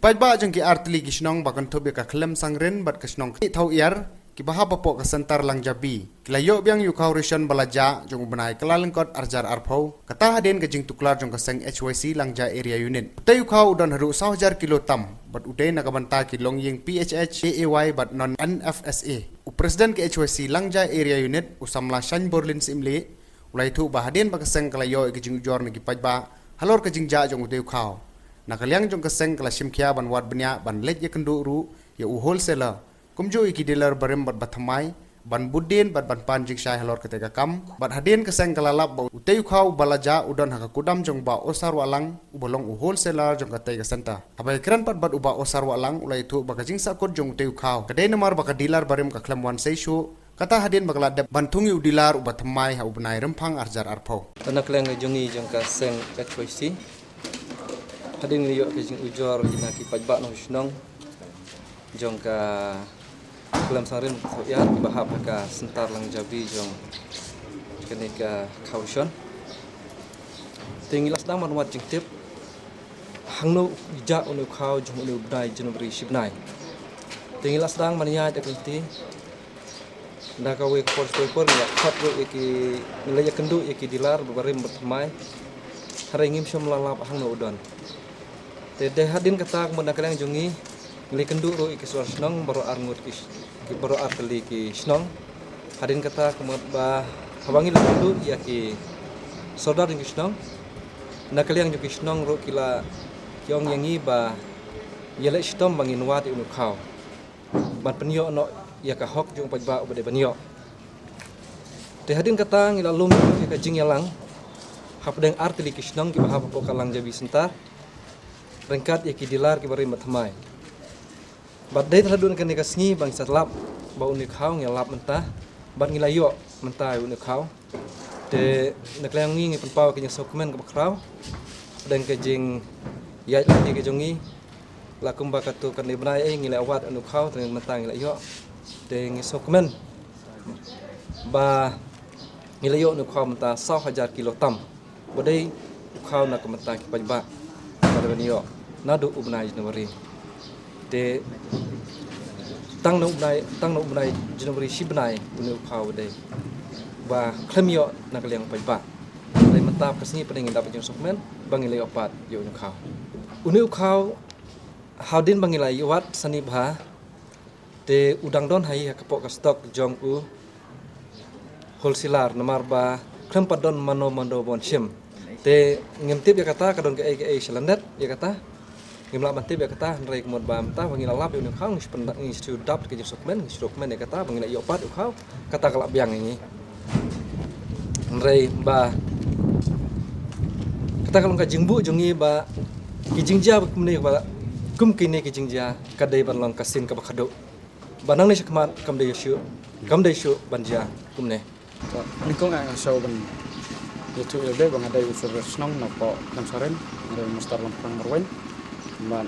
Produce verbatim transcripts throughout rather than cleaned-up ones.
paidbah jong ki artylli ki shnong ba kynthup ïa ka Khlem Sangrin bad ka shnong Kti Thawiar, kiba hap hapoh ka center Langjabi, ki la ïoh biang ïa u khaw ration ba la jah jong u bnai Kyllalyngkot arhajar arphew, kata hadien ka jingtuklar jong ka seng H Y C Langja Area Unit. Utei u khaw u don haduh saw hajar kilo tam, bad u dei na ka bynta ki longïing P H H, A A Y bad non N F S A. U President ka H Y C Langja Area Unit, u samla Shangborlin Syiemlieh, u la ïathuh ba hadien ba ka seng ka la ïoh ïa ka jingujor na ki paidbah halor ka jingjah jong utei u khaw, na ka liang jong ka seng ka la shim khia ban wad bniah ban leit ïakynduh ruh ïa u wholesaler, kumjuh ïa ki dealer barim bad bathymmai, ban bud dien bad ban pan jingshai halor katei ka kam. Bad hadien ka seng ka la lap ba utei u khaw ba la jah u don ha ka kudam jong u Bah Osar Wahlang, uba long u wholesaler jong katei ka center. Haba ïakren pat bad u Bah Osar Wahlang, u la ïathuh ba ka jingsahkut jong utei u khaw ka dei namar ba ka dealer barim ka khlem wan sei shuh, kata hadien ba ka la dep ban thung ïa u dealer uba thymmai ha u bnai Rymphang arhajar arphew. Na ka liang jong ngi jong ka seng H Y C, hadien ngi ïoh ka jingujor na ki paidbah nongshong shnong jong ka Khlem Sangrin Thawiar, kiba hap ha ka center Langjabi jong kane ka khaw ration, te ngi la sdang ban wad jingtip hangno u jah une u khaw jong une u bnai January shi bnai. Te ngi la sdang ban ïaid ïa ka lynti da kawei ka por sha kawei ka por, ngi la khot ruh ïa ki, ngi la ïakynduh ïa ki dealer ba barim bathymmai, hynrei ngim shym la lap hangno u don. Te dei hadien kata ka mut na ka liang jong ngi, ngi la ïakynduh ruh ïa ki sordar shnong baroh arngut ki, ki baroh artylli ki shnong. Hadien kata ka mut ba haba ngi la ïakynduh ïa ki sordar jong ki shnong, na ka liang jong ki shnong ruh ki la ong ïa ngi ba ïaleh shitom ba ngin wad ïa une u khaw ban pynïoh noh ïa ka hok jong u paidbah uba dei ban ïoh. Te hadien kata ngi la lum ïa ka jingïalang hapdeng artylli ki shnong kiba hap hapoh ka Langjabi center ryngkat ïa ki dealer kiba rim bathymmai. Bad dei tang haduh kane ka sngi ba ngi sa lap ba une u khaw ngi la lap mynta, bad ngi la ïoh mynta ïa une u khaw. Te na ka liang ngi ngi pynpaw ïa ka jingsngewkmen kaba khraw hapdeng ka jingïaid lynti ka jong ngi. La kumba katto katne bnai ei ngi la wad une u khaw, te mynta ngi la ïoh. Te ngi sngewkmen ba ngi la ïoh une u khaw mynta saw hajar kilo tam, ba dei u khaw na ka bynta ki paidbah ba dei ban ïoh naduh u bnai January. Te tang na u bnai, tang na u bnai January shi bnai une u khaw ba dei ba khlem ïoh na ka liang paidbah. Te mynta ka sngi pat ngi dap jingsngewkmen ba ngi la ïoh pat ïa une u khaw. Une u khaw hadien ba ngi la ïoh wad sani bha, te u dang don ha i ha ka pok ka stock jong u wholesaler namar ba khlem pat don mano mano ban shim. Te ngim tip ïa kata ka don kaei kaei sha lyndet ïa kata. Ngim lah ban tip ïa kata, hynrei ka mut ba mynta ba ngi la lap ïa une u khaw ngi shu pyndap, ngi shu dap ka jingsngewkmen, ngi shu sngewkmen ïa kata ba ngi la ïoh pat u khaw, kata ka la biang ïa ngi. Hynrei ba kata ka long ka jingbuh jong ngi ba ki jingjia ba kumne ba kum kine ki jingjia ka dei ban long ka sien kaba khadduh. Ba nangne shakhmat kam dei shuh, kam dei shuh ban jia kumne. Nyngkong nga shu ban ïathuh ïa lade ba nga dei u sordar shnong na poh Khlem Sangrin, nga dei u Mister Lamphrang Marwein. Bad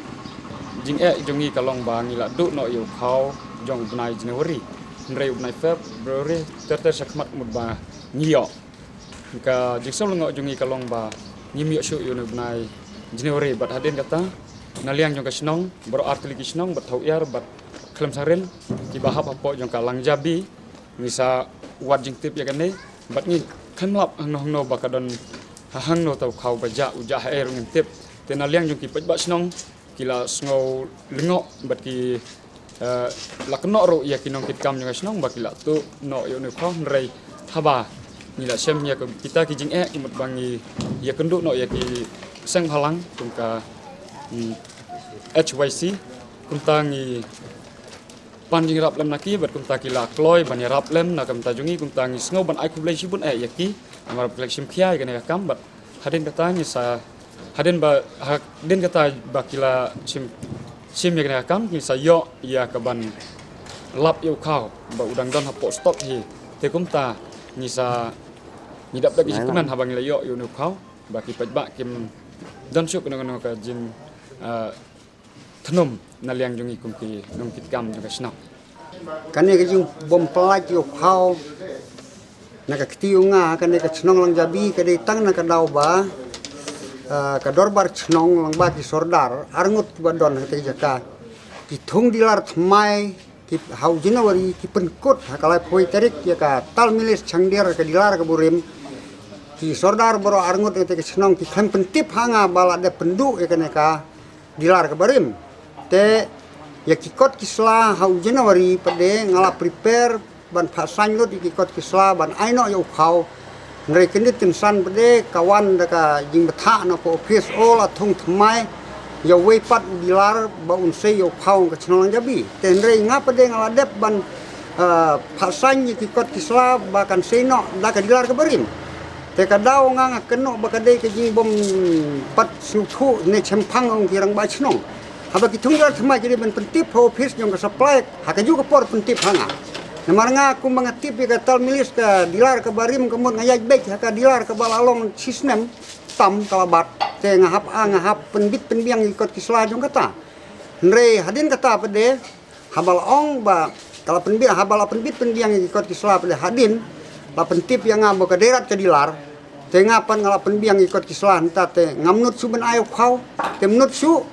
jingeh jong ngi ka long ba ngi la duh noh ïa u khaw jong u bnai January. Hynrei u bnai February ter ter shakhmat mut ba ngi ïoh. Ka jingsngew lyngngoh jong ngi ka long ba ngim ïoh shuh ïa une u bnai January, bad hadien kata na liang jong ka shnong, baroh artylli ki shnong, bad Thawiar bad Khlem Sangrin, kiba hap hapoh jong ka Langjabi, ngi sa wad jingtip ïa kane, bad ngi khlem lap hangno hangno ba ka don ha hangno ta u khaw ba jah, u jah haei ruh ngim tip. Te na liang jong ki paidbah shnong ki la sngew lyngngoh bad ki, eh, la kynnoh ruh ïa ki nongkitkam jong ka shnong ba ki la tuh noh ïa une u khaw, hynrei haba ngi la shem ïa kita ki jingeh ka mut ba ngi ïakynduh noh ïa ki seng bhalang kum ka, hmm, H Y C, kumta ngi pan jingïarap lem na ki, bad kumta ki la kloi ban ïarap lem na ka bynta jong ngi, kumta ngi sngew ban ai khublei shibun eh ïa ki namar ba ki la shim khia ïa kane ka kam. Bad hadien kata ngi sa, hadien ba, hadien kata ba ki la shim, shim ïa kane ka kam, ngi sa ïoh ïa ka ban lap ïa u khaw ba u dang don hapoh stock hi. Te kumta ngi sa, ngi dap da ki jingkmen haba ngi la ïoh ïa une u khaw ba ki paidbah kim don shuh kano kano ka jing, ah, thnum na liang jong ngi kum ki nongkitkam jong ka shnong. Kane ka jingbym pyllait ïa u khaw na ka kti u nga, kane ka shnong Langjabi, ka dei tang na ka daw ba Ah, ka dorbar chnong lang ba ki sordar arngut ba don ha kata ka jaka, ki thung dilar thymmai ki ha u January ki pynkut ha ka laiphew tarik ïa ka tal milis changdir ka dilar ka burim. Ki sordar baroh arngut ïa ka chnong ki khlem pyntip ha nga ba la dep pynduh ïa kane ka dilar ka barim. Te ïa ki kot ki sla ha u January pat de nga la prepare ban phah sain lut ïa ki kot ki sla ban ai noh ïa u khaw. Hynrei kyndit kynsan pat de ka wan da ka jingbthah na ka office, o la thung thymmai ïa uwei pat u dilar ba un sei ïa u khaw ka chnong Langjabi. Te hynrei nga pat de nga la dep ban, ah, phah sain ïa ki kot ki sla ba kan sei noh da ka dilar ka barim. Te ka daw nga nga kynnoh ba ka dei ka jingbym pat sngewthuh ne chemphang ong ki rangbah chnong. Haba ki thung dilar thymmai ki dei ban pyntip ha office jong ka supply, ha kajuh ka por pyntip ha nga. Namar nga kumba nga tip ïa ka tal milis ka dilar ka barim ka mut nga ïaid beit ha ka dilar kaba la long shi snem tam ka la bat. Te nga hap, ah, nga hap pynbit pynbiang ïa ki kot ki sla jong kata. Hynrei hadien kata pat de, haba la ong ba ka la pynbiang, haba la pynbit pynbiang ïa ki kot ki sla pat de hadien la pyntip ïa nga ba ka dei rat ka dilar. Te nga pat nga la pynbiang ïa ki kot ki sla hangta te ngam nud shuh ban ai u khaw. Te ym nud shuh.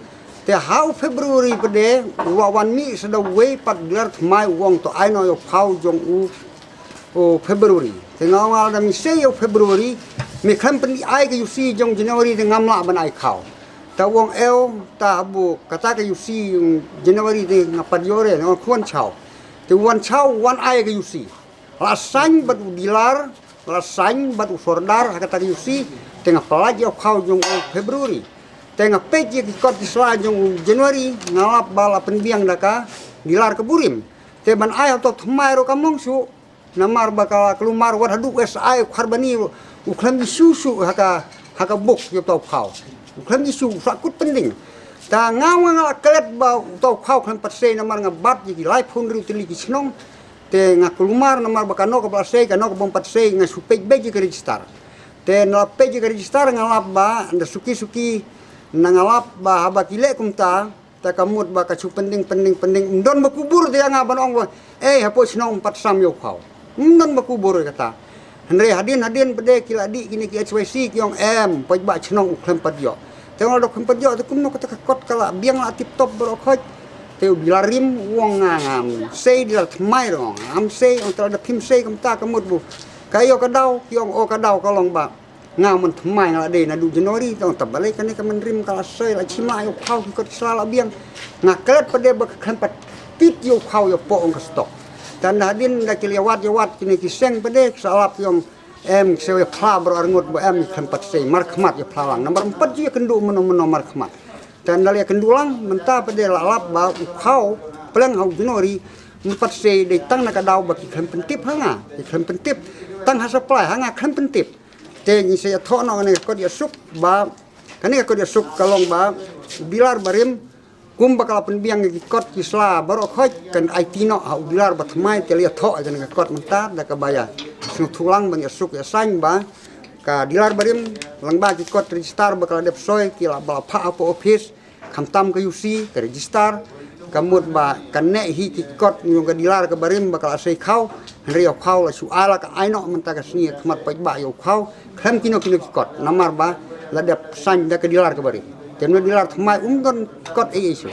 Te ha u February pat de u la wan mih sa da uwei pat dilar thymmai u ong to ai noh ïa u khaw jong u, u February. Te nga ong lada me sei ïa u February, me khlem pyn-ai ka U C jong January te ngam lah ban ai khaw. Te u ong ew, te haba kata ka U C jong January te nga pat ïoh re, nga ong khun wan shaw. Te u wan shaw, u wan ai ka U C. La sain bad u dilar, la sain bad u sordar ha kata ka U C, te nga pyllait ïa u khaw jong u February. Te nga peit ïa ki kot ki sla jong u January, nga lap ba la pynbiang da ka dilar ka burim. Te ban ai ha uta u thymmai ruh kam long shuh, namar ba ka la kulmar wat haduh u S I u Kharbani u khlem issue shuh ha ka, ha ka bok ïa uta u khaw. U khlem issue, u sah kut pending. Te nga, nga, nga la klet ba uta u khaw khlem pat sei namar nga bat ïa ki laiphew hynriew tylli ki chnong. Te nga kulmar namar ba kano kaba la sei, kano kaba ym pat sei, nga shu peit beit ïa ka register. Te na la peit ïa ka register nga lap ba, ynda suki suki, na nga lap ba haba ki leh kumta, te ka mut ba ka shu pending, pending, pending. Ym don ba kubur te ïa nga ban ong ba, eh, hapoh chnong ym pat sam ïa u khaw. Ym don ba kubur ïa kata. Hynrei hadien, hadien pat de ki la dih kine ki H Y C ki ong em, paidbah chnong u khlem pat ïoh. Te ong lada u khlem pat ïoh, te kumno kata ka kot ka la biang la tip top baroh khoit. Te u dilar rim u ong nga ngam sei, dilar thymmai ruh u ong ngam sei, ong te lada phim sei kumta ka mut ba ka ïoh ka daw, ki ong o ka daw ka long ba nga mon thymmai nga la dei naduh January, te ong te balei kane ka mynrim ka la sei, la shim la ïa u khaw, ki kot ki sla la biang. Nga klet pat de ba ka khlem pat pit ïa u khaw ïa poh ong ka stock. Te ynda hadien ynda ki la ïa wad ïa wad kine ki seng pat de ki sa lap ki ong em, ki sa ïa phla baroh arngut ba em, ki khlem pat sei, markhmat ïa phla lang. Namar ym pat ju ïa kynduh mynno mynno markhmat. Te ynda la ïa kynduh lang mynta pat de la lap ba u khaw pleng ha u January ym pat sei, dei tang na ka daw ba ki khlem pyntip ha nga, ki khlem pyntip. Tang ha supply ha nga khlem pyntip. Te ngi sa ïathoh noh kane ka kot ïasuk ba, kane ka kot ïasuk ka long ba u dilar barim, kumba ka la pynbiang ïa ki kot ki sla baroh khoit, kan aiti noh ha u dilar ba thymmai. Te la ïathoh ïa kane ka kot mynta da kaba ïa sngewthuh lang ban ïasuk ïasain ba ka dilar barim, lyngba ki kot register ba ka la dep soi, ki la ba la phah hapoh office, khamtam ka U C, ka register, ka mut ba kane hi ki kot jong ka dilar ka barim ba ka la sei khaw. Hynrei ïa u khaw la shu ai la ka ai noh mynta ka sngi ha khmat paidbah ïa u khaw, khlem kino kino ki kot, namar ba la dep sain da ka dilar ka barim. Te mynno dilar thymmai um don kot ei ei shuh.